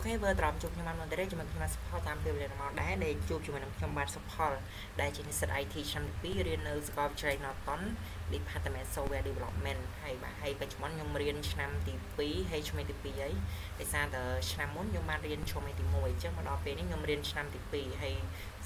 OK វើត្រឡប់ជួបខ្ញុំបានមកទៀតជាមួយខ្ញុំបាទសុផលតាមពេលវេលាមកដែរដែលជួបជាមួយនឹងខ្ញុំបាទសុផលដែលជានិស្សិត IT ឆ្នាំទី2រៀននៅសាកលវិទ្យាល័យ Norton Department Software Development ហើយបាទហើយបច្ចុប្បន្នខ្ញុំរៀនឆ្នាំទី2ហើយឆ្នាំទី2ហើយដោយសារតែឆ្នាំមុនខ្ញុំបានរៀនឆ្នាំទី1អញ្ចឹងមកដល់ពេលនេះខ្ញុំរៀនឆ្នាំទី2ហើយ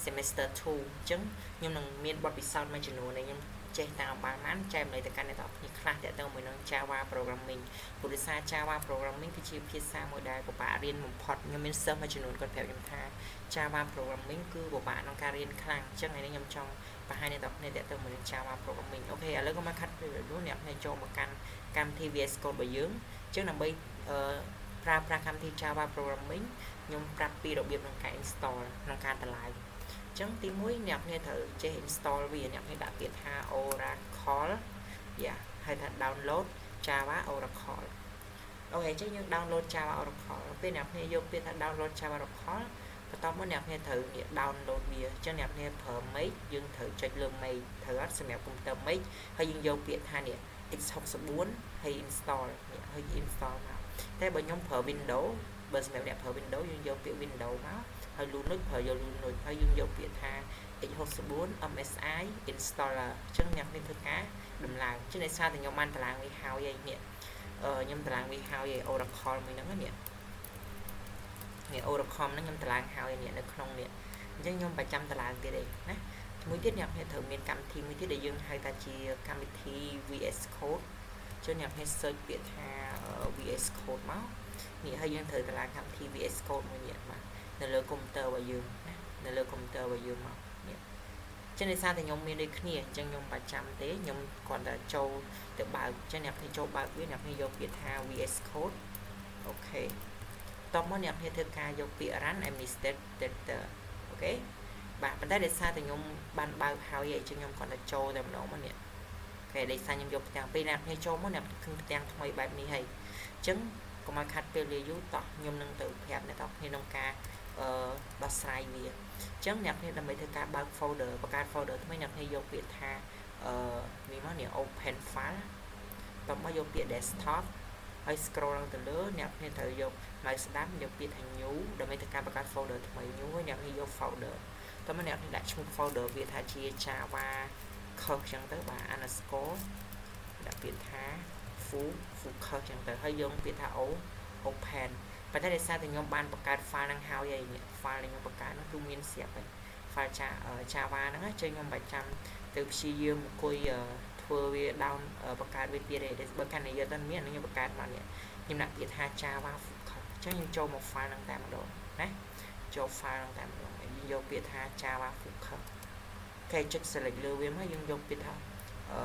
semester 2អញ្ចឹងខ្ញុំនឹងមានបទពិសោធន៍មួយចំនួនដែលខ្ញុំចេះតាមបានបានចែកម្លែកទៅកាន់អ្នកទាំងអស់គ្នាខ្លះទាក់ទងមួយនឹង Java programming ព្រោះដោយសារ Java programming គឺជាភាសាមួយដែលពិបាករៀនបំផុតខ្ញុំមានសិស្សមួយចំនួនគាត់ប្រាប់ខ្ញុំថា Java programming គឺពិបាកក្នុងការរៀនខ្លាំងអញ្ចឹងថ្ងៃនេះខ្ញុំចង់បង្ហាញអ្នកទាំងអស់គ្នាទាក់ទងមួយនឹង Java programming។ OK ឥឡូវកុំឲ្យខាត់ពេលយូរអ្នកគ្នាចូលមកកាន់កម្មវិធី VS Code របស់យើងអញ្ចឹងដើម្បីអឺប្រើប្រាស់កម្មវិធី Java programming ខ្ញុំប្រាប់ពីរបៀបក្នុងការ install ក្នុងការតម្លើងអញ្ចឹងទី1អ្នកគ្នាត្រូវចេះ install វាអ្នកគ្នាដាក់ពាក្យថា Oracle យ៉ាហៅថា download Java Oracle។ OK អញ្ចឹងយើង download Java Oracle ពេលអ្នកគ្នាយកពាក្យថា download Java Oracle បន្ទាប់មកអ្នកគ្នាត្រូវ download វាអញ្ចឹងអ្នកគ្នាប្រើ Mac យើងត្រូវចុចលើ Mac ត្រូវអត់សម្រាប់កុំព្យូទ័រ Mac ហើយយើងយកពាក្យថានេះ x64 ហើយ install នេះហើយ install មកតែបើខ្ញុំប្រើ Windows បើសម្រាប់អ្នកប្រើ Windows យើងយកពាក្យ Windows មកហើយ Linux ប្រើយក Linux ហើយយើងយកពាក្យថា x64 MSI installer អញ្ចឹងអ្នកនេះធ្វើការដំឡើងអញ្ចឹងដោយសារតែខ្ញុំបានតម្លើងវាហើយឯនេះខ្ញុំតម្លើងវាហើយឯ Oracle មួយហ្នឹងនេះនេះ Oracle ហ្នឹងខ្ញុំតម្លើងហើយនេះនៅក្នុងនេះអញ្ចឹងខ្ញុំប្រចាំតម្លើងទៀតឯណាមួយទៀតអ្នកគ្នាត្រូវមានកម្មវិធីមួយទៀតដែលយើងហៅថាជាកម្មវិធី VS Code ចុះអ្នកគ្នា search ពាក្យថា VS Code មកនេះហើយយើងត្រូវតម្លើងកម្មវិធី VS Code មួយនេះបាទនៅលើកុំព្យូទ័ររបស់យើងណានៅលើកុំព្យូទ័ររបស់យើងមកនេះចឹងដោយសារតែខ្ញុំមានដូចគ្នាអញ្ចឹងខ្ញុំបាច់ចាំទេខ្ញុំគ្រាន់តែចូលទៅបើកអញ្ចឹងអ្នកគ្នាចូលបើកវាអ្នកគ្នាយកពាក្យថា VS Code។ OK តបមកអ្នកគ្នាធ្វើការយកពាក្យ run administrator។ OK បាទប៉ុន្តែដោយសារតែខ្ញុំបានបើកហើយអញ្ចឹងខ្ញុំគ្រាន់តែចូលតែម្ដងមកនេះ OK ដោយសារខ្ញុំយកផ្ទាំងពេលអ្នកគ្នាចូលមកអ្នកឃើញផ្ទាំងថ្មីបែបនេះហើយអញ្ចឹងកុំឲ្យខាត់ពេលលាយូរតោះខ្ញុំនឹងទៅប្រាប់អ្នកទាំងគ្នាក្នុងការអឺដោះស្រាយវាអញ្ចឹងអ្នកគ្នាដើម្បីធ្វើការបើក folder បង្កើត folder ថ្មីអ្នកគ្នាយកពាក្យថាអឺនេះមកនេះ open file តមកយកពាក្យ desktop ហើយ scroll ឡើងទៅលើអ្នកគ្នាត្រូវយក mouse ស្ដាំយកពាក្យថា new ដើម្បីធ្វើការបង្កើត folder ថ្មី new ហើយអ្នកគ្នាយក folder តមកអ្នកគ្នាដាក់ឈ្មោះ folder វាថាជា Java course ចឹងទៅបាទ underscore ដាក់ពាក្យថា full focus ចឹងទៅហើយយកពាក្យថា o open ប៉ុន្តែដោយសារតែខ្ញុំបានបង្កើត file ហ្នឹងហើយហើយនេះ file ដែលខ្ញុំបង្កើតហ្នឹងគឺមានស្រាប់ហើយ file Java ហ្នឹងចេញខ្ញុំបាច់ចាំទៅព្យាយាមអង្គុយធ្វើវា down បង្កើតវាទៀតទេបើកាន់តែយកទៅមានខ្ញុំបង្កើតមកនេះខ្ញុំដាក់ពាក្យថា Java focus អញ្ចឹងខ្ញុំចូលមក file ហ្នឹងតែម្ដងណាចូល file ហ្នឹងតែម្ដងយើងយកពាក្យថា Java focus គេចុច select លើវាមកយើងយកពាក្យថាអឺ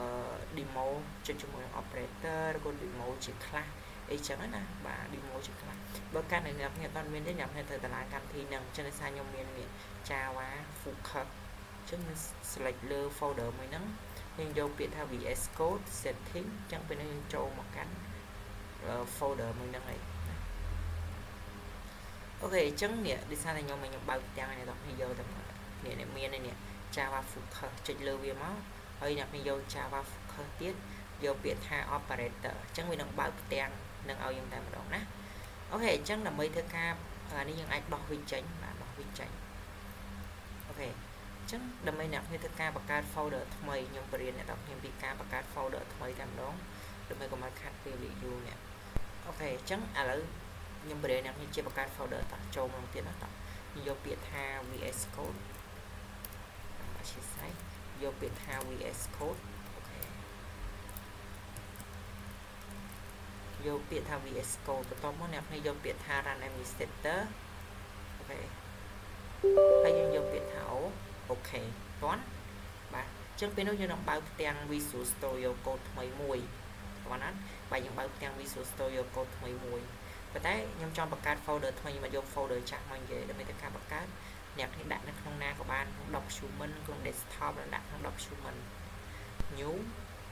demo ចុចជាមួយនឹង operator ឬក៏ demo ជា class អីចឹងណាបាទ demo ជា class បើកាន់តែអ្នកគ្នាអត់មានទេអ្នកគ្នាត្រូវតម្លើងកម្មវិធីហ្នឹងអញ្ចឹងដោយសារខ្ញុំមាននេះ Java focus អញ្ចឹងខ្ញុំ select លើ folder មួយហ្នឹងយើងយកពាក្យថា VS Code setting អញ្ចឹងពេលនេះយើងចូលមកកាន់ folder មួយហ្នឹងហើយណា OK អញ្ចឹងនេះដោយសារតែខ្ញុំខ្ញុំបើកផ្ទាំងឲ្យអ្នកនរគ្នាយកតែនេះនេះមាននេះ Java focus ចុចលើវាមកហើយអ្នកគ្នាយក Java focus ទៀតយកពាក្យថា operator អញ្ចឹងវានឹងបើកផ្ទាំងនឹងឲ្យយើងតែម្ដងណា OK អញ្ចឹងដើម្បីធ្វើការអានេះយើងអាចដោះវាចេញបាទដោះវាចេញ OK អញ្ចឹងដើម្បីអ្នកគ្នាធ្វើការបង្កើត folder ថ្មីខ្ញុំបរៀនអ្នកទាំងគ្នាពីការបង្កើត folder ថ្មីតែម្ដងដើម្បីកុំឲ្យខាត់ពេលយូរនេះ OK អញ្ចឹងឥឡូវខ្ញុំបរៀនអ្នកគ្នាជាបង្កើត folder តោះចូលមកទៀតណាតោះយកពាក្យថា VS Code អធិស្ឋានយកពាក្យថា VS Code។ OK យកពាក្យថា VS Code បន្ទាប់មកអ្នកគ្នាយកពាក្យថា Run Administrator។ OK ហើយយើងយកពាក្យថា OK តន់បាទអញ្ចឹងពេលនោះយើងនឹងបើកផ្ទាំង Visual Studio Code ថ្មីមួយតោះណាបាទយើងបើកផ្ទាំង Visual Studio Code ថ្មីមួយប៉ុន្តែខ្ញុំចង់បង្កើត folder ថ្មីមកយក folder ចាស់មកនិយាយដើម្បីធ្វើការបង្កើតអ្នកនេះដាក់នៅក្នុងណាក៏បានក្នុង document ក្នុង desktop ដាក់ក្នុង document new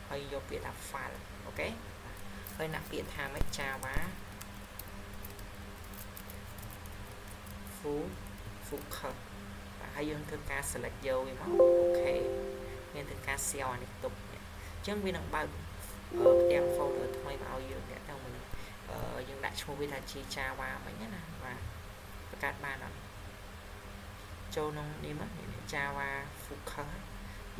ហើយយកពាក្យថា file។ OK ហើយដាក់ពាក្យថាម៉េច Java full focus បាទហើយយើងធ្វើការ select យកវាមក OK មានធ្វើការ save អានេះទុកអញ្ចឹងវានឹងបើកផ្ទាំង folder ថ្មីមកឲ្យយើងអ្នកទៅមួយយើងដាក់ឈ្មោះវាថាជា Java មិញណាបាទ បង្កើតបានអត់ចូលក្នុងនេះមកនេះ Java focus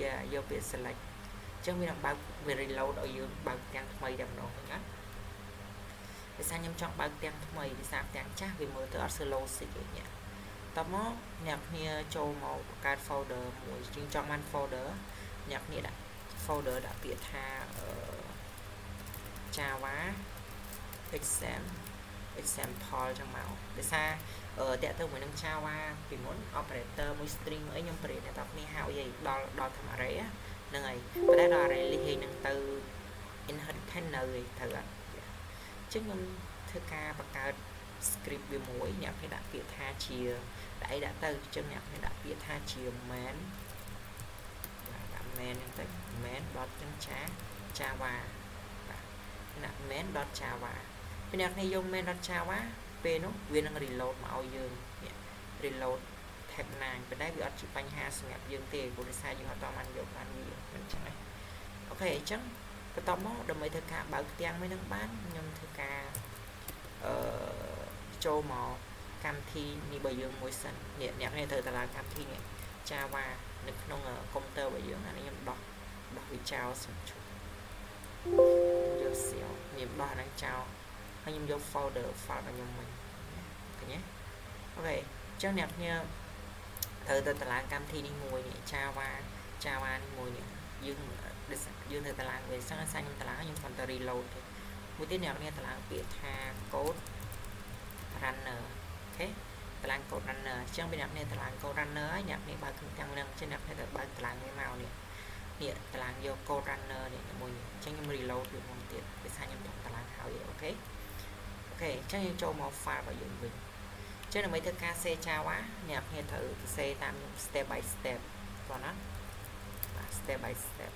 យ៉ាយកពាក្យ select អញ្ចឹងវានឹងបើកវា reload ឲ្យយើងបើកផ្ទាំងថ្មីតែម្ដងវិញណាដោយសារខ្ញុំចង់បើកផ្ទាំងថ្មីដោយសារផ្ទាំងចាស់វាមើលទៅអត់សូវ logic ទេញ៉ាតមកអ្នកគ្នាចូលមកបង្កើត folder មួយជាងចង់បាន folder អ្នកគ្នាដាក់ folder ដាក់ពាក្យថា Java example ចឹងមកដោយសារតាក់ទៅមួយនឹង Java ពីមុន operator មួយ string អីខ្ញុំប្រៀបអ្នកទាំងគ្នាហើយអីដល់ដល់ធ្វើ array ហ្នឹងហើយប៉ុន្តែដល់ array list ឯនឹងទៅ inheritance នៅឯត្រូវអត់អញ្ចឹងខ្ញុំធ្វើការបង្កើត script វាមួយអ្នកគ្នាដាក់ពាក្យថាជាដាក់អីដាក់ទៅអញ្ចឹងអ្នកគ្នាដាក់ពាក្យថាជា main ដាក់ main ហ្នឹងទៅ main. ចឹង Java បាទដាក់ main.java ពេលអ្នកគ្នាយក main.java ពេលនោះវានឹង reload មកឲ្យយើងនេះ reload tab 9ប៉ុន្តែវាអត់ជាបញ្ហាសម្រាប់យើងទេព្រោះដោយសារយើងអត់តបានយកបានវាមិនចឹងទេOK អញ្ចឹងបន្ទាប់មកដើម្បីធ្វើការបើកផ្ទាំងមួយនឹងបានខ្ញុំធ្វើការអឺចូលមកកម្មវិធីនេះរបស់យើងមួយសិននេះអ្នកនេះត្រូវតឡើងកម្មវិធីនេះ Java នៅក្នុងកុំព្យូទ័ររបស់យើងអានេះខ្ញុំដោះដោះវាចោលសិនឈប់យកសៀវខ្ញុំដោះអាហ្នឹងចោលហើយខ្ញុំយក folder file របស់ខ្ញុំវិញឃើញទេOK អញ្ចឹងអ្នកគ្នាត្រូវទៅតឡើងកម្មវិធីនេះមួយនេះ Java Java នេះមួយនេះយើងយើងត្រូវតឡើងវាសឹងតែខ្ញុំតឡើងខ្ញុំគ្រាន់តែ reload ទេមួយទៀតអ្នកគ្នាតឡើងពាក្យថា code runner OK តឡើង code runner អញ្ចឹងពេលអ្នកគ្នាតឡើង code runner ហើយអ្នកគ្នាបើកទាំងហ្នឹងអញ្ចឹងអ្នកគ្នាត្រូវបើកតឡើងវាមកនេះនេះតឡើងយក code runner នេះមួយនេះអញ្ចឹងខ្ញុំ reload វាមកទៀតដោយសារខ្ញុំតឡើងហើយ OK OK អញ្ចឹងយើងចូលមក file របស់យើងវិញអញ្ចឹងដើម្បីធ្វើការ save Java អ្នកគ្នាត្រូវសរសេរតាមខ្ញុំ step by step តោះណាបាទ step by step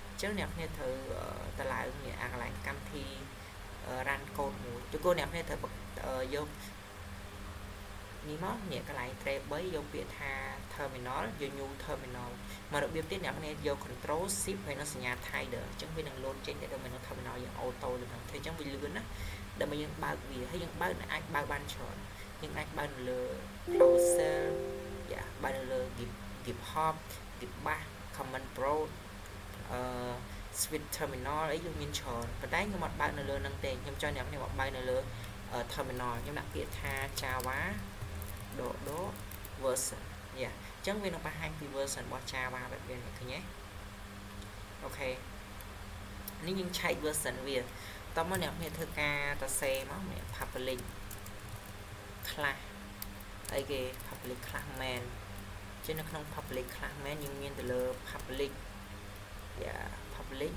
អញ្ចឹងអ្នកគ្នាត្រូវតឡើងនេះអាកន្លែងកម្មវិធី run code មួយជួនកាលអ្នកគ្នាត្រូវយកនេះមកនេះកន្លែង tray 3យកពាក្យថា terminal យក new terminal មករបៀបទៀតអ្នកគ្នាយក control shift ហើយនឹងសញ្ញា tilde អញ្ចឹងវានឹង load ចេញទៅដល់ក្នុង terminal យើង auto ទៅហ្នឹងធ្វើអញ្ចឹងវាលឿនណាដើម្បីយើងបើកវាហើយយើងបើកអាចបើកបានច្រើនយើងអាចបើកនៅលើ PowerShell យ៉ាបើកនៅលើ GitHub Git Bash Command Prompt អឺ Sweet Terminal អីយើងមានច្រើនប៉ុន្តែខ្ញុំអត់បើកនៅលើហ្នឹងទេខ្ញុំចង់អ្នកខ្ញុំអត់បើកនៅលើ terminal ខ្ញុំដាក់ពាក្យថា Java ដកដក version យ៉ាអញ្ចឹងវានឹងបង្ហាញពី version របស់ Java បែបនេះឃើញទេOK នេះយើងឆែក version វាតោះមកអ្នកគ្នាធ្វើការតសេមកនេះ public class អីគេ public class main ជានៅក្នុង public class main យើងមានទៅលើ public យ៉ា public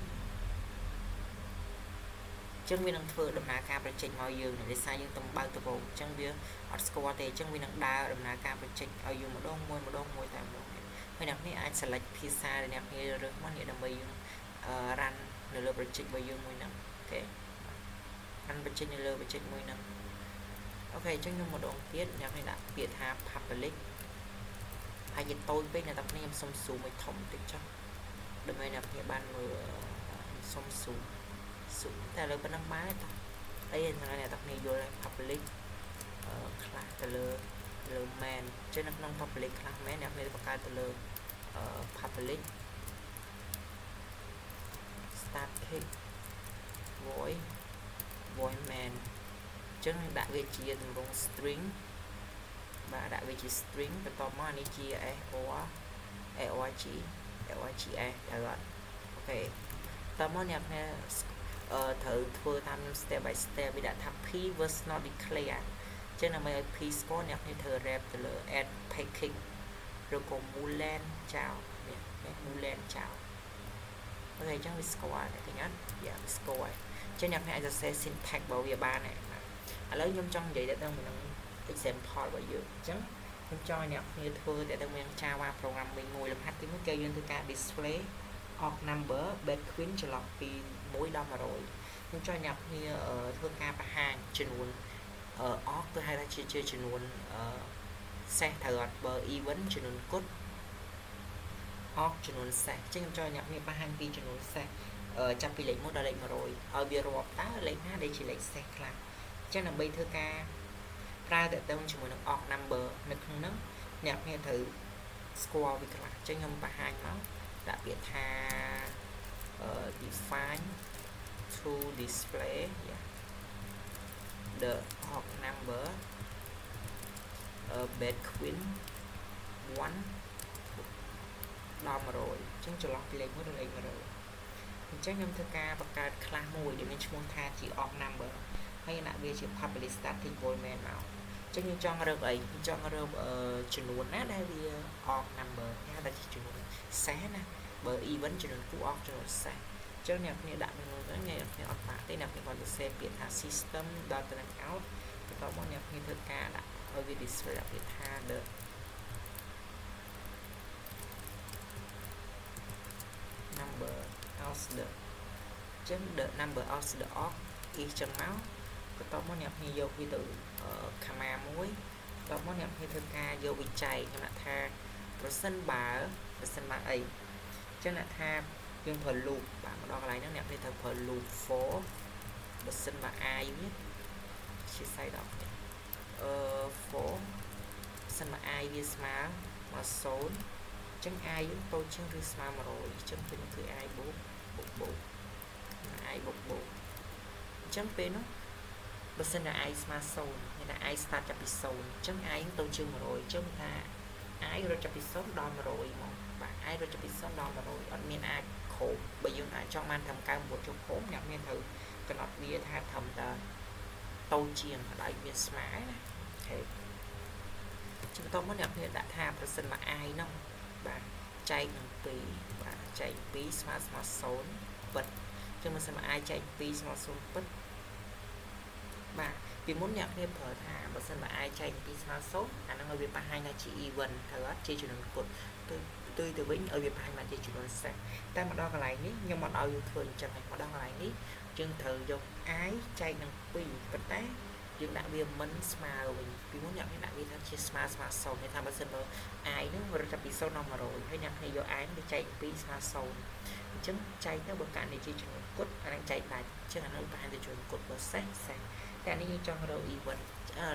ចឹងវានឹងធ្វើដំណើរការ project មកយើងដោយសារយើងទំបើកដំបូងអញ្ចឹងវាអត់ស្គាល់ទេអញ្ចឹងវានឹងដើរដំណើរការ project ឲ្យយើងម្ដងមួយម្ដងមួយតែម្ដងហើយអ្នកនេះអាច select ភាសាដែលអ្នកនេះរើសមកនេះដើម្បីយើង run នៅលើ project របស់យើងមួយហ្នឹង OK run project នៅលើ project មួយហ្នឹង OK អញ្ចឹងខ្ញុំម្ដងទៀតអ្នកនេះដាក់ពាក្យថា public ហើយជាតូចពេកអ្នកទាំងគ្នាខ្ញុំសុំ zoom ឲ្យធំតិចចុះដើម្បីអ្នកគ្នាបានមើលសុំ zoom zoom តែឥឡូវប៉ុណ្ណឹងបានទេតោះអីហ្នឹងអ្នកទាំងគ្នាយល់ហើយ public class ទៅលើលើ main អញ្ចឹងនៅក្នុង public class main អ្នកគ្នាបង្កើតទៅលើ public static void void main អញ្ចឹងដាក់វាជាទម្រង់ string បាទដាក់វាជា string បន្ទាប់មកអានេះជា s o a o g l i g s ត្រូវអត់OK តើមកអ្នកគ្នាត្រូវធ្វើតាមខ្ញុំ step by step វាដាក់ថា p was not declared ចឹងដើម្បីឲ្យ p ស្គាល់អ្នកគ្នាត្រូវ wrap ទៅលើ add package ឬក៏ boolean ចោលនេះ boolean ចោល OK អញ្ចឹងវាស្គាល់ឃើញអត់យ៉ាវាស្គាល់អញ្ចឹងអ្នកគ្នាអាចសរសេរ syntax របស់វាបានដែរឥឡូវខ្ញុំចង់និយាយទៅនឹង example របស់យើងអញ្ចឹងខ្ញុំចង់ឲ្យអ្នកគ្នាធ្វើទៅនឹង Java programming មួយលំហាត់ទី1គេយើងធ្វើការ display odd number between ចន្លោះពី1ដល់100ខ្ញុំចង់ឲ្យអ្នកគ្នាធ្វើការបង្ហាញចំនួន odd គឺហៅថាជាចំនួនសេះត្រូវអត់បើ even ចំនួនគត់ odd ចំនួនសេះអញ្ចឹងខ្ញុំចង់ឲ្យអ្នកគ្នាបង្ហាញពីចំនួនសេះចាប់ពីលេខ1ដល់លេខ100ឲ្យវារាប់តើលេខណាដែលជាលេខសេះខ្លះអញ្ចឹងដើម្បីធ្វើការ ប្រើតទៅជាមួយនឹង odd number នៅក្នុងហ្នឹងអ្នកគ្នាត្រូវស្គាល់វាខ្លះអញ្ចឹងខ្ញុំបង្ហាញមកដាក់ពាក្យថា define to display, yeah, the odd number between 1ដល់100អញ្ចឹងចន្លោះពីលេខ1ដល់លេខ100អញ្ចឹងខ្ញុំធ្វើការបង្កើត class មួយដែលមានឈ្មោះថាជា odd number ហើយដាក់វាជា public static void main មកអញ្ចឹងយើងចង់រើកអីយើងចង់រើកចំនួនណាដែលវា odd number គេហៅថាជាចំនួនសេសណាបើ even ចំនួនគូ odd ចំនួនសេសអញ្ចឹងអ្នកគ្នាដាក់នៅនោះទៅអ្នកគ្នាអត់បាក់ទេអ្នកគ្នាគាត់ទៅ save ពាក្យថា system .out បន្ទាប់មកអ្នកគ្នាធ្វើការដាក់ឲ្យវា display ដាក់ពាក្យថា the number of the អញ្ចឹង the number of the odd is ចឹងមកបន្ទាប់មកអ្នកគ្នាយកវាទៅ comma មួយបន្ទាប់មកអ្នកគ្នាធ្វើការយកវិច័យខ្ញុំដាក់ថាប្រសិនបើប្រសិនបើអីអញ្ចឹងដាក់ថាយើងប្រើ loop បាទមកដល់កន្លែងហ្នឹងអ្នកគ្នាត្រូវប្រើ loop for បើសិនបើ i វាជាស័យដល់អឺ for សិនបើ i វាស្មើមក0អញ្ចឹង i យើងតូចជាងឬស្មើ100អញ្ចឹងពេលនោះគឺ i បូកបូកបូក i បូកបូកអញ្ចឹងពេលនោះបើសិនជា i ស្មើ0មានថា i start ចាប់ពី0អញ្ចឹង i តូចជាង100អញ្ចឹងថា i រត់ចាប់ពី0ដល់100មកបាទ i រត់ចាប់ពី0ដល់100អត់មានអាចខោមបើយើងអាចចង់បានត្រឹម99ចុះខោមអ្នកមានត្រូវកំណត់វាថាត្រឹមតែតូចជាងអត់ឲ្យមានស្មើណាOK ជាបន្តមកអ្នកមានដាក់ថាប្រសិនមក i នោះបាទចែកនឹង2បាទចែក2ស្មើស្មើ0ពិតចឹងបើសិនមក i ចែក2ស្មើ0ពិតបាទពីមុនអ្នកគ្នាប្រើថាបើសិនបើ i ចែក2ស្មើ0អាហ្នឹងឲ្យវាបង្ហាញថាជា even ត្រូវអត់ជាចំនួនគត់ទៅផ្ទុយទៅវិញឲ្យវាបង្ហាញមកជាចំនួនសេសតែមកដល់កន្លែងនេះខ្ញុំអត់ឲ្យយើងធ្វើអញ្ចឹងទេមកដល់កន្លែងនេះយើងត្រូវយក i ចែកនឹង2ប៉ុន្តែយើងដាក់វាមិនស្មើវិញពីមុនអ្នកមានដាក់វាថាជាស្មើស្មើ0មានថាបើសិនបើ i ហ្នឹងរត់ចាប់ពី0ដល់100ហើយអ្នកគ្នាយក i ហ្នឹងទៅចែក2ស្មើ0អញ្ចឹងចែកទៅបើករណីជាចំនួនគត់អាហ្នឹងចែកដាច់អញ្ចឹងអាហ្នឹងបង្ហាញទៅចំនួនគត់បើសេសសេសតែនេះយើងចង់រក even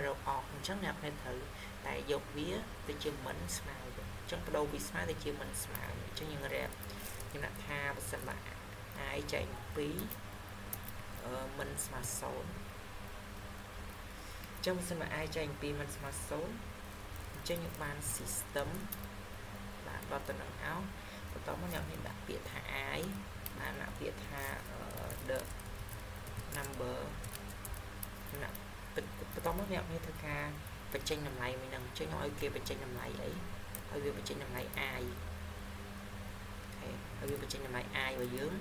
រក odd អញ្ចឹងអ្នកគ្នាត្រូវតែយកវាទៅជាមិនស្មើវិញអញ្ចឹងបដូរពីស្មើទៅជាមិនស្មើអញ្ចឹងយើងរាប់ខ្ញុំដាក់ថាបើសិនបើ i ចែក2អឺមិនស្មើ0អញ្ចឹងបើសិនបើ i ចែក2មិនស្មើ0អញ្ចឹងយើងបាន system បាទដល់ទៅនឹង out បន្ទាប់មកអ្នកមានដាក់ពាក្យថា i បានដាក់ពាក្យថា the number ណាបន្ទាប់មកអ្នកមានធ្វើការបញ្ចេញតម្លៃមួយហ្នឹងចេញឲ្យគេបញ្ចេញតម្លៃអីឲ្យវាបញ្ចេញតម្លៃ i OK ឲ្យវាបញ្ចេញតម្លៃ i របស់យើង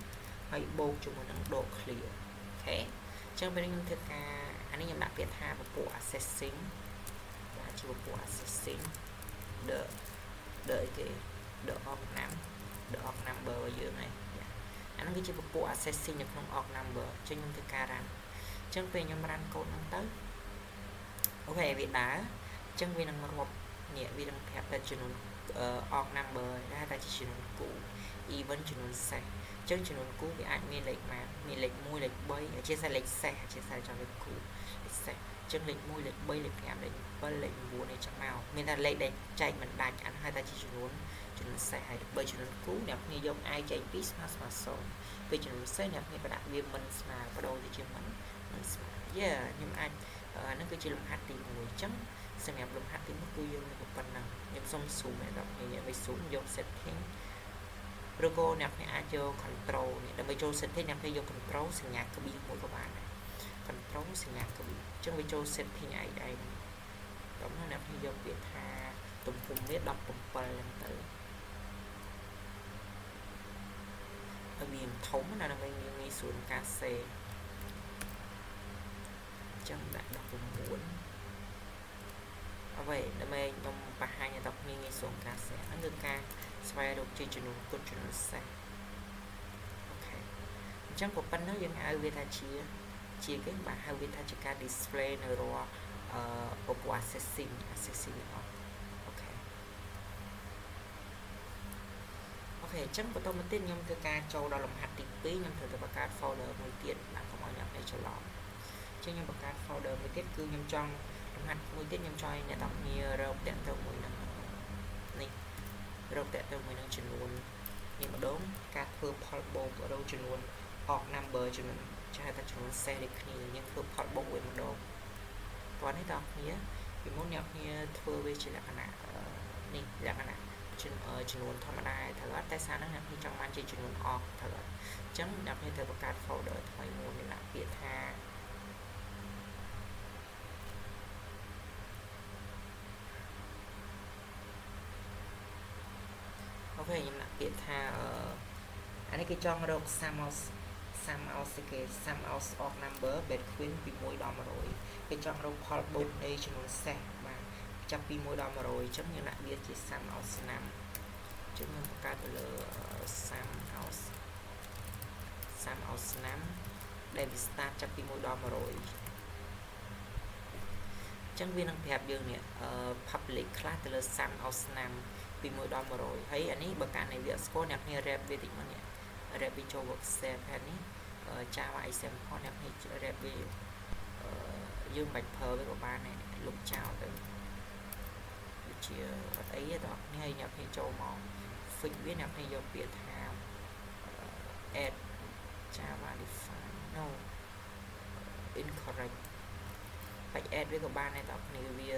ហើយបូកជាមួយនឹងដក clear OK អញ្ចឹងពេលនេះខ្ញុំធ្វើការអានេះខ្ញុំដាក់ពាក្យថាពពួក accessing បាទជាពពួក accessing the អីគេ the odd num the odd number របស់យើងហើយអាហ្នឹងគឺជាពពួក accessing នៅក្នុង odd number អញ្ចឹងខ្ញុំធ្វើការ run អញ្ចឹងពេលខ្ញុំ run កូដហ្នឹងទៅOK វាដើរអញ្ចឹងវានឹងរាប់នេះវានឹងប្រាប់តែចំនួន odd number ដែលតែជាចំនួនគូ even ចំនួនសេសអញ្ចឹងចំនួនគូវាអាចមានលេខម៉ានមានលេខ1លេខ3អធិស្ឋានលេខសេសអធិស្ឋានចំលេខគូលេខសេសអញ្ចឹងលេខ1លេខ3លេខ5លេខ7លេខ9នេះចឹងមកមានតែលេខដែលចែកមិនដាច់អានោះហៅថាជាចំនួនចំនួនសេសហើយបើចំនួនគូអ្នកគ្នាយក i ចែក2ស្មើស្មើ0ពេលចំនួនសេសអ្នកគ្នាក៏ដាក់វាមិនស្មើបដូរទៅជាមិនមិនស្មើយ៉ាខ្ញុំអាចអានេះគឺជាលំហាត់ទី1អញ្ចឹងសម្រាប់លំហាត់ទី1គឺយើងមានប៉ុណ្ណឹងខ្ញុំសុំ zoom អ្នកនរគ្នាមិន zoom យក setting ឬក៏អ្នកគ្នាអាចយក control នេះដើម្បីចូល setting អ្នកគ្នាយក control សញ្ញាក្បៀសមួយក៏បានដែរ control សញ្ញាក្បៀសអញ្ចឹងវាចូល setting ឯងឯងតោះមកអ្នកគ្នាយកពាក្យថាទំហំវា17ហ្នឹងទៅឲ្យវាធំណាដើម្បីងាយស្រួលការសេអញ្ចឹងដាក់19អ្វីដើម្បីខ្ញុំបង្ហាញឲ្យដល់គ្នាងាយស្រួលការសេហ្នឹងគឺការស្វែងរកជាចំនួនគត់ចំនួនសេស OK អញ្ចឹងប៉ុណ្ណឹងយើងហៅវាថាជាជាគេបាទហៅវាថាជាការ display នៅរាល់អឺពពួក accessing accessing ទាំងអស់OK OK អញ្ចឹងបន្តមកទៀតខ្ញុំធ្វើការចូលដល់លំហាត់ទី2ខ្ញុំត្រូវទៅបង្កើត folder មួយទៀតបាទកុំឲ្យអ្នកនេះច្រឡំអញ្ចឹងខ្ញុំបង្កើត folder មួយទៀតគឺខ្ញុំចង់លំ ហាត់មួយទៀតខ្ញុំចង់ឲ្យអ្នកទាំងគ្នារកតាក់ទងមួយនឹងនេះរកតាក់ទងមួយនឹងចំនួននេះម្ដងការធ្វើផលបូករកចំនួន odd number ចំនួនគេហៅថាចំនួនសេសដូចគ្នាយើងធ្វើផលបូកវាម្ដងតោះនេះតោះគ្នាពីមុនអ្នកគ្នាធ្វើវាជាលក្ខណៈនេះលក្ខណៈចំនួនធម្មតាត្រូវអត់តែសារហ្នឹងអ្នកគ្នាចង់បានជាចំនួន odd ត្រូវអត់អញ្ចឹងអ្នកគ្នាត្រូវបង្កើត folder ថ្មីមួយមានដាក់ពាក្យថា OK ខ្ញុំដាក់ពាក្យថាអានេះគេចង់រក sum of គេ sum of odd number between ពី1ដល់100គេចង់រកផលបូកនៃចំនួនសេសបាទចាប់ពី1ដល់100អញ្ចឹងយើងដាក់វាជា sum of ឆ្នាំអញ្ចឹងខ្ញុំបង្កើតទៅលើ sum of ឆ្នាំដែលវា start ចាប់ពី1ដល់100អញ្ចឹងវានឹងប្រាប់យើងនេះ public ខ្លះទៅលើ sum of ឆ្នាំពី1ដល់100ហើយអានេះបើកាលនៃវាអត់ស្គាល់អ្នកគ្នា wrap វាតិចមកនេះ wrap វាចូល workshop ហើយនេះ Java example អ្នកគ្នា wrap វាយើងមិនបាច់ប្រើវាក៏បានដែរលុបចោលទៅដូចជាអត់អីទេតោះនេះហើយអ្នកគ្នាចូលមក fix វាអ្នកគ្នាយកពាក្យថា add Java define no incorrect បាច់ add វាក៏បានដែរតោះគ្នាវា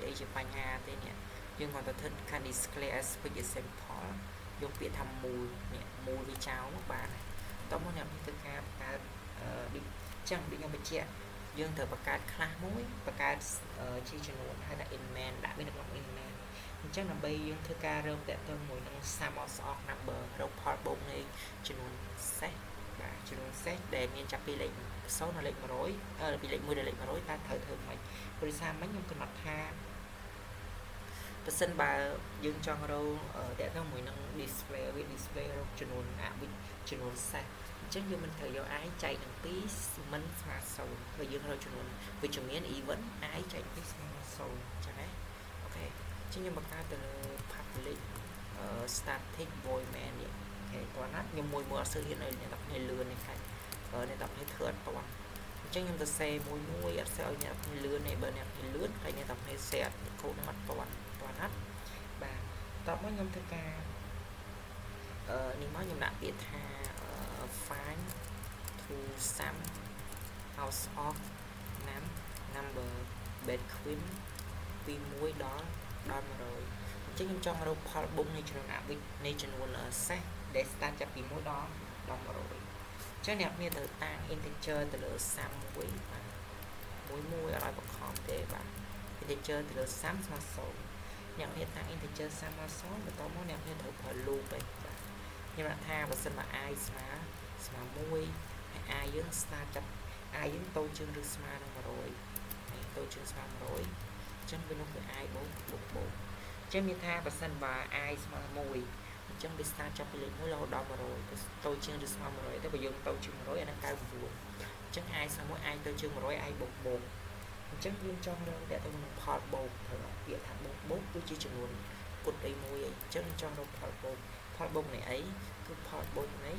អីជាបញ្ហាទេនេះយើងគ្រាន់តែធ្វើខាង display as quick example យកពាក្យថាមូលនេះមូលវាចោលមកបានតោះមកអ្នកនេះធ្វើការបង្កើតដូចចឹងដូចខ្ញុំបញ្ជាក់យើងត្រូវបង្កើត class មួយបង្កើតជាចំនួនហៅថា int main ដាក់វានៅក្នុង int main អញ្ចឹងដើម្បីយើងធ្វើការរកតទៅមួយនឹង sum of odd number រកផលបូកនៃចំនួនសេសបាទចំនួនសេសដែលមានចាប់ពីលេខ0ដល់លេខ100ពីលេខ1ដល់លេខ100តើត្រូវធ្វើម៉េចព្រោះសារមិញខ្ញុំកំណត់ថាប្រសិនបើយើងចង់រកតទៅមួយនឹង display វា display រកចំនួនអវិចំនួនសេសអញ្ចឹងយើងមិនត្រូវយក i ចែកនឹង2មិនស្មើ0ព្រោះយើងរកចំនួនវិជ្ជមាន even i ចែក2ស្មើ0អញ្ចឹងណា OK អញ្ចឹងខ្ញុំបង្កើតទៅលើ public static void main នេះ OK តោះណាខ្ញុំមួយមួយអត់សូវហ៊ានឲ្យអ្នកទាំងគ្នាលឿននេះខ្លាចអ្នកទាំងគ្នាធ្វើអត់ទាន់អញ្ចឹងខ្ញុំទៅសេមួយមួយអត់សូវឲ្យអ្នកទាំងគ្នាលឿនទេបើអ្នកគ្នាលឿនខ្លាចអ្នកទាំងគ្នាសេអត់កូដនឹងអត់ទាន់ទាន់ណាបាទតោះមកខ្ញុំធ្វើការអឺនេះមកខ្ញុំដាក់ពាក្យថា find to sum house of number between ពី1ដល់ដល់100អញ្ចឹងខ្ញុំចង់រកផលបូកនៃចំនួនអវិជ្ជនៃចំនួនសេសដែល start ចាប់ពី1ដល់ដល់100អញ្ចឹងអ្នកមានត្រូវតាំង integer ទៅលើ sum មួយបាទមួយមួយអត់ឲ្យបង្ខំទេបាទ integer ទៅលើ sum ស្មើ0អ្នកមានតាំង integer sum មក0បន្ទាប់មកអ្នកមានត្រូវប្រើ loop ឯងបាទខ្ញុំដាក់ថាបើសិនមក i ស្មើស្មើ1ហើយ i យើង start ចាប់ i យើងតូចជាងឬស្មើនឹង100នេះតូចជាងស្មើ100អញ្ចឹងវានោះគឺ i បូកបូកបូកអញ្ចឹងមានថាបើសិនបើ i ស្មើ1អញ្ចឹងវា start ចាប់ពីលេខ1រហូតដល់100តូចជាងឬស្មើ100តែបើយើងតូចជាង100អាហ្នឹង99អញ្ចឹង i ស្មើ1 i តូចជាង100 i បូកបូកអញ្ចឹងយើងចង់រកតទៅនឹងផលបូកត្រូវពាក្យថាបូកបូកគឺជាចំនួនគុតអីមួយអញ្ចឹងចង់រកផលបូកផលបូកនៃអីគឺផលបូកនៃ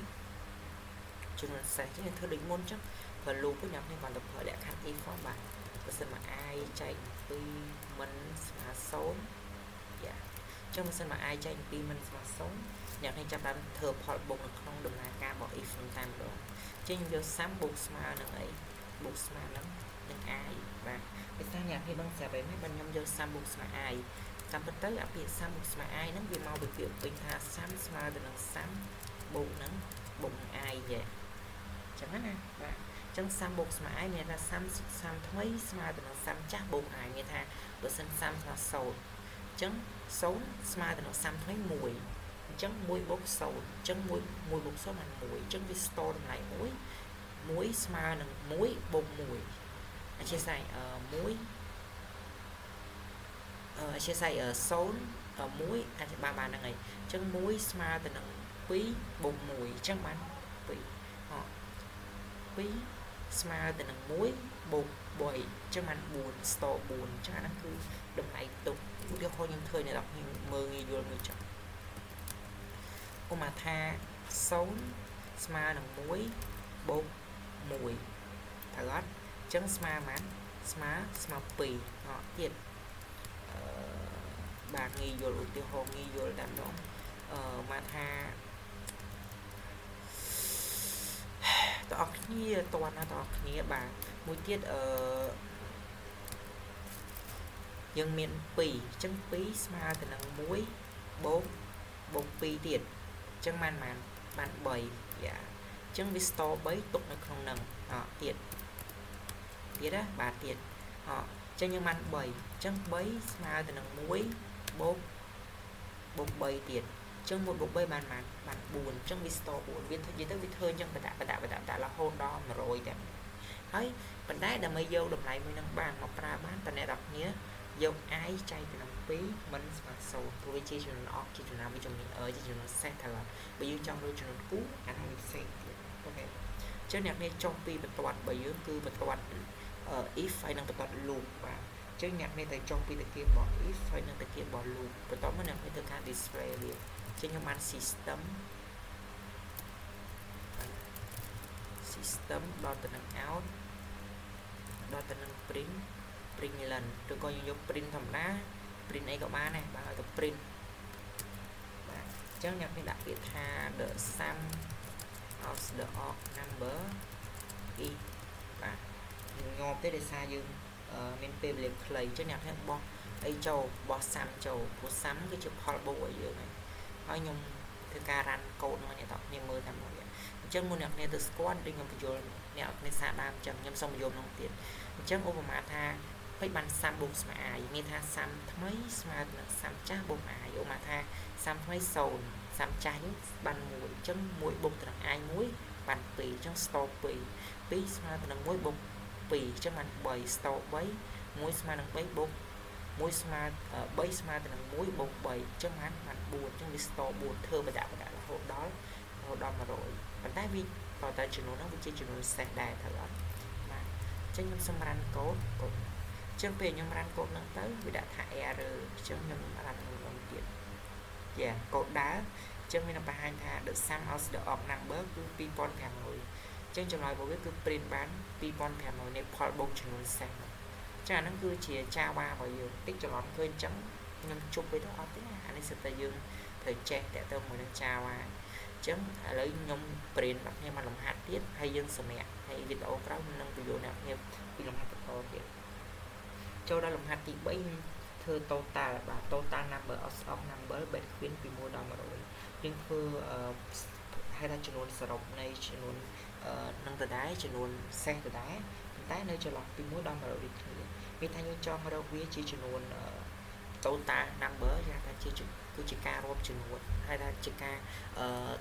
ចំនួនសេសអញ្ចឹងយើងធ្វើដូចមុនអញ្ចឹងប្រើ loop វិញអ្នកនេះបានទៅប្រើលក្ខខណ្ឌ if ផងបាទបើសិនមក i ចែក2មិនស្មើ0យ៉ាអញ្ចឹងបើសិនមក i ចែក2មិនស្មើ0អ្នកនេះចាប់ដើមធ្វើផលបូកនៅក្នុងដំណើរការរបស់ if នឹងតែម្ដងអញ្ចឹងខ្ញុំយក sum បូកស្មើនឹងអីបូកស្មើនឹងនឹង i បាទភាសាអ្នកនេះដឹងស្រាប់ហើយមែនបើខ្ញុំយក sum បូកស្មើ i តាមពិតទៅអាពាក្យ sum បូកស្មើ i ហ្នឹងវាមកពីពាក្យពេញថា sum ស្មើទៅនឹង sum បូកនឹងបូកនឹង i យេអញ្ចឹងណាបាទអញ្ចឹង sum បូកស្មើ i មានថា sum sum ថ្មីស្មើទៅនឹង sum ចាស់បូក i មានថាបើសិន sum ស្មើ0អញ្ចឹង0ស្មើទៅនឹង sum ថ្មី1អញ្ចឹង1បូក0អញ្ចឹង1 1បូក0បាន1អញ្ចឹងវា store តម្លៃ1 1ស្មើនឹង1បូក1អធិស្ឋាន1អធិស្ឋាន0 1អាចបានបានហ្នឹងហើយអញ្ចឹង1ស្មើទៅនឹង2បូក1អញ្ចឹងបាន2អ2ស្មើទៅនឹង1បូក3អញ្ចឹងបាន4 store 4អញ្ចឹងអាហ្នឹងគឺតម្លៃទុកឧទាហរណ៍ខ្ញុំធ្វើអ្នកនរគ្នាមើលងាយយល់មួយចុះឧមាថា0ស្មើនឹង1បូក1ត្រូវអត់អញ្ចឹងស្មើប៉ុន្មាន ស្មើស្មើ2អត់ទៀតអឺបាទងាយយល់ឧទាហរណ៍ងាយយល់តែម្ដងអឺមកថាតអស់គ្នាតណាតអស់គ្នាបាទមួយទៀតអឺយើងមាន2អញ្ចឹង2ស្មើទៅនឹង1បូកបូក2ទៀតអញ្ចឹងបានបានបាន3យ៉ាអញ្ចឹងវា store 3ទុកនៅក្នុងនឹងអទៀតទៀតណាបាទទៀតអអញ្ចឹងយើងបាន3អញ្ចឹង3ស្មើទៅនឹង1បូកបូក3ទៀតអញ្ចឹង1បូក3បានបានបាន4អញ្ចឹងវា store 4វាធ្វើនិយាយទៅវាធ្វើអញ្ចឹងបដាក់បដាក់បដាក់បដាក់រហូតដល់100តែហើយប៉ុន្តែដើម្បីយកតម្លៃមួយនឹងបានមកប្រើបានតើអ្នកនរគ្នាយក i ចែកទៅនឹង2មិនស្មើ0ព្រោះវាជាចំនួនអស់ជាចំនួនវិជ្ជមានជាចំនួនសេសត្រូវបើយើងចង់រកចំនួនគូអានោះវាផ្សេងទៀតអូខេអញ្ចឹងអ្នកនេះចុះពីបន្ទាត់របស់យើងគឺបន្ទាត់ if ហើយនិងបន្ទាត់ loop បាទអញ្ចឹងអ្នកនេះត្រូវចុះពីតាគៀបរបស់ if ហើយនិងតាគៀបរបស់ loop បន្ទាប់មកអ្នកនេះត្រូវការ display វាអញ្ចឹងខ្ញុំបាន system system ដល់ទៅនឹង out ដល់ទៅនឹង print print len ឬក៏យើងយក print ធម្មតា print អីក៏បានដែរបាទឲ្យទៅ print បាទអញ្ចឹងអ្នកនេះដាក់ពាក្យថា the sum of the odd number is បាទងាប់ទេដោយសារយើងមានពេលវេលាខ្លីអញ្ចឹងអ្នកនេះបោះអីចូលបោះ sum ចូលព្រោះ sum គឺជាផលបូកឲ្យយើងហើយហើយខ្ញុំធ្វើការ run code មកអ្នកទាំងគ្នាមើលតាមមកអញ្ចឹងមុនអ្នកគ្នាទៅស្គាល់ដូចខ្ញុំបញ្យល់អ្នកគ្នាសារដើមអញ្ចឹងខ្ញុំសូមបញ្យល់ក្នុងទៀតអញ្ចឹងឧបមាថាពេចបាន sum បូកស្មើ i មានថា sum ថ្មីស្មើនឹង sum ចាស់បូក i ឧបមាថា sum ថ្មី0 sum ចាស់យើងបាន1អញ្ចឹង1បូកទៅនឹង i 1បាន2អញ្ចឹង store 2 2ស្មើទៅនឹង1បូក2អញ្ចឹងបាន3 store 3 1ស្មើនឹង3បូក1ស្មើ3ស្មើទៅនឹង1បូក3អញ្ចឹងបានបាន4អញ្ចឹងវា store 4ធ្វើបដាក់បដាក់រហូតដល់រហូតដល់100ប៉ុន្តែវាតើចំនួនហ្នឹងវាជាចំនួនសេសដែរត្រូវអត់បាទអញ្ចឹងខ្ញុំសម្រានកូដកូដអញ្ចឹងពេលខ្ញុំ run កូដហ្នឹងទៅវាដាក់ថា error អញ្ចឹងខ្ញុំ run ម្ដងទៀតយ៉ាកូដដើរអញ្ចឹងមានបង្ហាញថា the sum of the odd number គឺ2500អញ្ចឹងចម្លើយរបស់វាគឺ print បាន2500នៃផលបូកចំនួនសេសចាអាហ្នឹងគឺជា Java របស់យើងតិចច្រឡំឃើញអញ្ចឹងខ្ញុំជប់ទៅអត់ទេអានេះសិតតែយើងត្រូវចេះតាក់ទងមួយនឹង Java អញ្ចឹងឥឡូវខ្ញុំ print ដល់គ្នាមកលំហាត់ទៀតហើយយើងសម្រាប់ហើយវីដេអូក្រោយនឹងបញ្យល់អ្នកគ្នាពីលំហាត់បន្តទៀតចូលដល់លំហាត់ទី3ខ្ញុំធ្វើ total បាទ total number of odd number between ពី1ដល់100យើងធ្វើហៅថាចំនួនសរុបនៃចំនួននឹងដដែលចំនួនសេសដដែលប៉ុន្តែនៅចន្លោះពី1ដល់100ដូចគ្នាមានថាយើងចង់រកវាជាចំនួន total number គេហៅថាជាគឺជាការរាប់ចំនួនហៅថាជាការ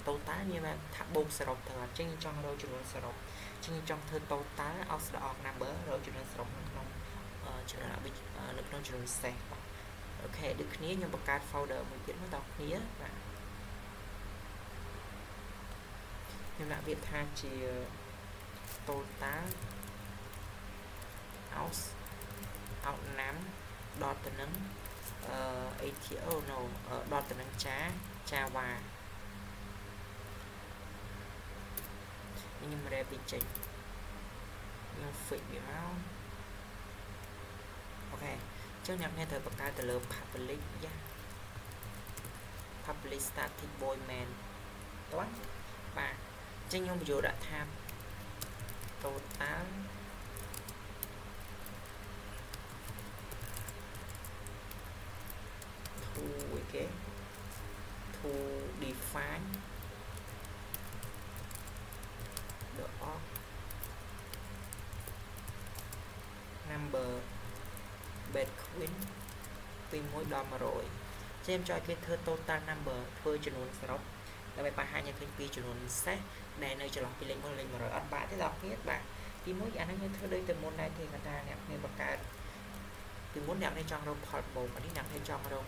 total មានថាបូកសរុបទៅអញ្ចឹងយើងចង់រកចំនួនសរុបអញ្ចឹងយើងចង់ធ្វើ total of the odd number រកចំនួនសរុបនៅក្នុងចំនួននៅក្នុងចំនួនសេសបាទអូខេដូចគ្នាខ្ញុំបង្កើត folder មួយទៀតមកដល់គ្នាបាទខ្ញុំដាក់វាថាជា total out out num ដតទៅនឹងអឺ ATO no ដតទៅនឹង Java ខ្ញុំរែវាចេញខ្ញុំ fix វាមកអូខេអញ្ចឹងអ្នកនេះត្រូវបង្កើតទៅលើ public យ៉ា public static void main តោះបាទអញ្ចឹងខ្ញុំបញ្យល់ដាក់ថា total to អីគេ to define the odd number between ពី1ដល់100ចេមចង់ឲ្យគេធ្វើ total number ធ្វើចំនួនសរុបដើម្បីបង្ហាញឲ្យឃើញពីចំនួនសេសដែលនៅចន្លោះពីលេខ1លេខ100អត់បាក់ទេដល់គ្នាបាទទី1អាហ្នឹងយើងធ្វើដូចតែមុនដែរទេគាត់ថាអ្នកគ្នាបង្កើតពីមុនអ្នកនេះចង់រកផលបូកអានេះអ្នកនេះចង់រក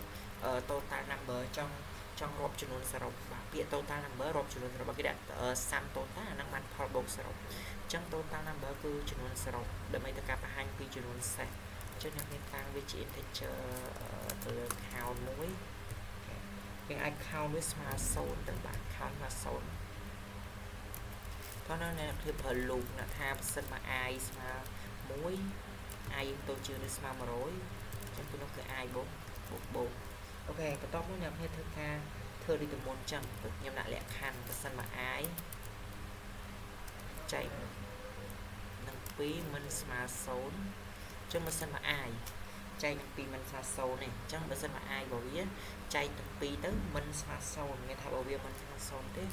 total number ចង់ចង់រាប់ចំនួនសរុបបាទពាក្យ total number រាប់ចំនួនសរុបគេដាក់ sum total អាហ្នឹងបានផលបូកសរុបអញ្ចឹង total number គឺចំនួនសរុបដើម្បីទៅការបង្ហាញពីចំនួនសេសអញ្ចឹងអ្នកមានតាំងវាជា integer ទៅលើ count មួយយើងអាច count វាស្មើ0ទៅបាទ count មក0តោះនៅអ្នកធ្វើប្រើ loop ណាថាបើសិនមក i ស្មើ1 i យើងតូចជាងឬស្មើ100អញ្ចឹងពេលនោះគឺ i បូកបូកបូក។ OK បន្ទាប់មកអ្នកគ្នាធ្វើការធ្វើដូចទៅមុនអញ្ចឹងខ្ញុំដាក់លក្ខខណ្ឌបើសិនបើ i ចែកនឹង2មិនស្មើ0អញ្ចឹងបើសិនបើ i ចែកនឹង2មិនស្មើ0នេះអញ្ចឹងបើសិនបើ i របស់វាចែកនឹង2ទៅមិនស្មើ0មានថាបើវាមិនស្មើ0ទេ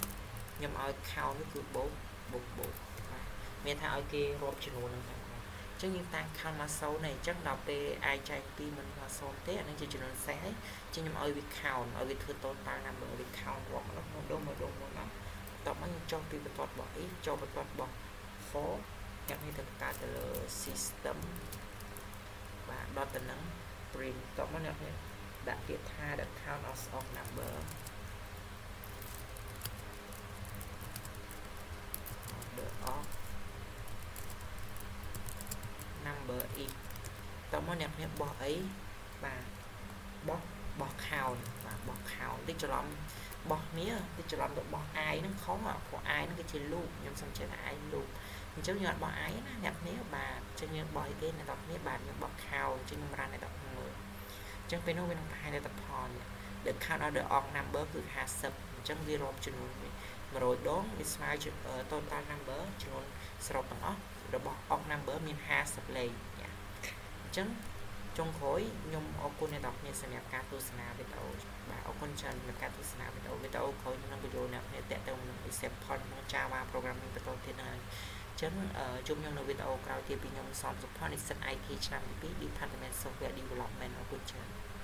ខ្ញុំឲ្យ count នេះគឺបូកបូកបូកបាទមានថាឲ្យគេរាប់ចំនួនហ្នឹងតែម្ដងអញ្ចឹងយើងតាំង count មក0នេះអញ្ចឹងដល់ពេល i ចែក2មិនស្មើ0ទេអានេះជាចំនួនសេសហើយអញ្ចឹងខ្ញុំឲ្យវា count ឲ្យវាធ្វើ total number វា count រាប់ម្ដងម្ដងម្ដងម្ដងបន្ទាប់មកខ្ញុំចុះពីបន្ទាត់របស់ if ចូលបន្ទាត់របស់ for អ្នកនេះទៅបង្កើតទៅលើ system បាទ dot ទៅនឹង print តមកអ្នកនេះដាក់ពាក្យថា the count of number the of number is តមកអ្នកនេះបោះអីបាទបោះបោះ count បាទបោះ count តិចច្រឡំបោះនេះតិចច្រឡំទៅបោះ i ហ្នឹងខុសព្រោះ i ហ្នឹងគឺជា loop ខ្ញុំសុំចេះថា i loop អញ្ចឹងយើងអត់បោះ i ណាអ្នកគ្នាបាទអញ្ចឹងយើងបោះអីគេអ្នកនរគ្នាបាទយើងបោះ count អញ្ចឹងខ្ញុំ run អ្នកនរគ្នាមើលអញ្ចឹងពេលនោះវានឹងបង្ហាញលទ្ធផលនេះ the count of the odd number គឺ50អញ្ចឹងវារាប់ចំនួន100ដងវាស្មើ total number ចំនួនសរុបទាំងអស់របស់ odd number មាន50លេខអញ្ចឹងចុងក្រោយខ្ញុំអរគុណអ្នកនរគ្នាសម្រាប់ការទស្សនាវីដេអូបាទអរគុណច្រើនសម្រាប់ការទស្សនាវីដេអូវីដេអូក្រោយខ្ញុំនឹងបញ្យល់អ្នកគ្នាតាក់ទងនឹង example ក្នុង Java programming បន្តទៀតហ្នឹងហើយអញ្ចឹងជួបខ្ញុំនៅវីដេអូក្រោយទៀតពីខ្ញុំសំសុផនិស្សិត IT ឆ្នាំទី2 Department Software Development អរគុណច្រើន។